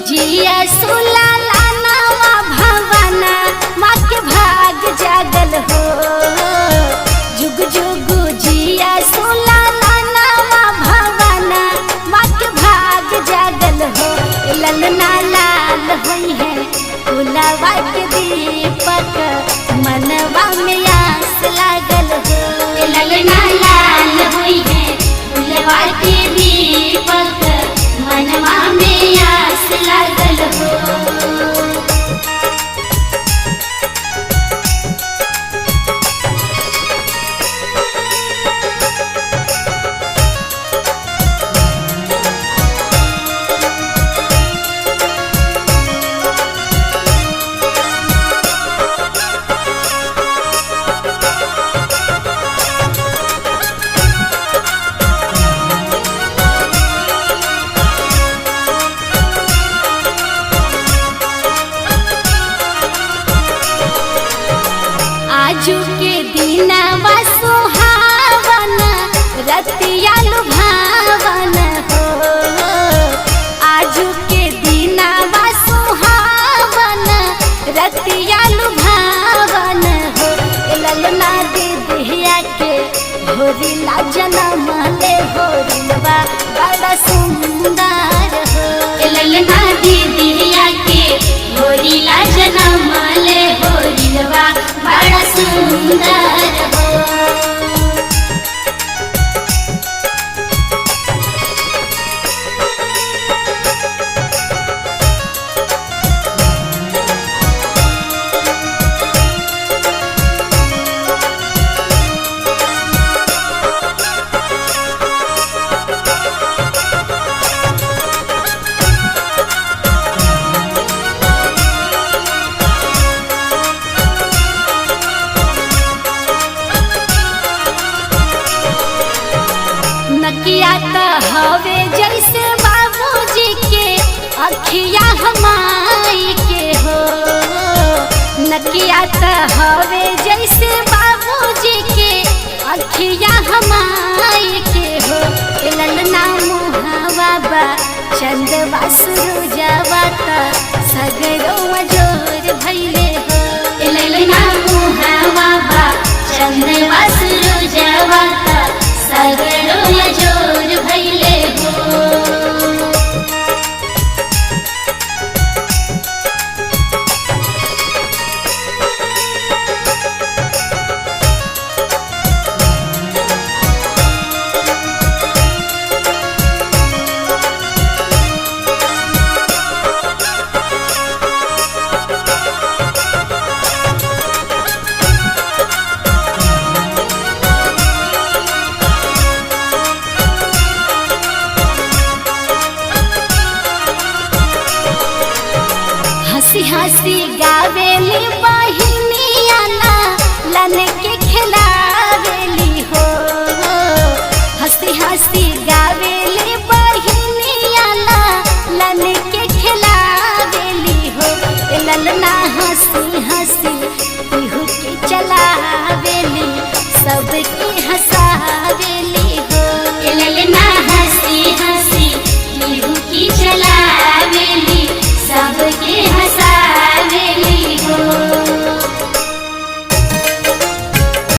जिया सुला लानावा भवना माँ के भाग जागल हो। जुग जुग जिया सुला लानावा भवना माँ के भाग जागल हो। ललना लाल होई है फुलवा के दीपक मनवा में आस लागल हो। ललना लाल होई है फुलवा के दीपक मनवा में आस लागल हो। आजू के दिनवा सुहावन रतिया लुभावन हो। आजू के दिनवा सुहावन रतिया लुभावन हो। ललना दे दिया के होरिला जनम ले होरिलवा बड़ा सुंदर हो। ललना दीदिया के होरिला जनम ले होरिलवा बड़ा सुंदर हो। नकिया त हवे जैसे बाबूजी के अखिया हमाई के हो। नकिया त हवे जैसे बाबूजी के अखिया हमाई के हो। ललना मुहावा बा चंदवा सुरुजवा त सगरो जोर भैले हो। ललना मुहावा बा चंदवा सुरुजवा त सगरो जोर भइले हो। हंसी हंसी गावेली बहिनिया ला लन के खिलावेली हो। हंसी हंसी गावेली बहिनिया ला लन के खिलावेली हो। ललना हंसी हंसी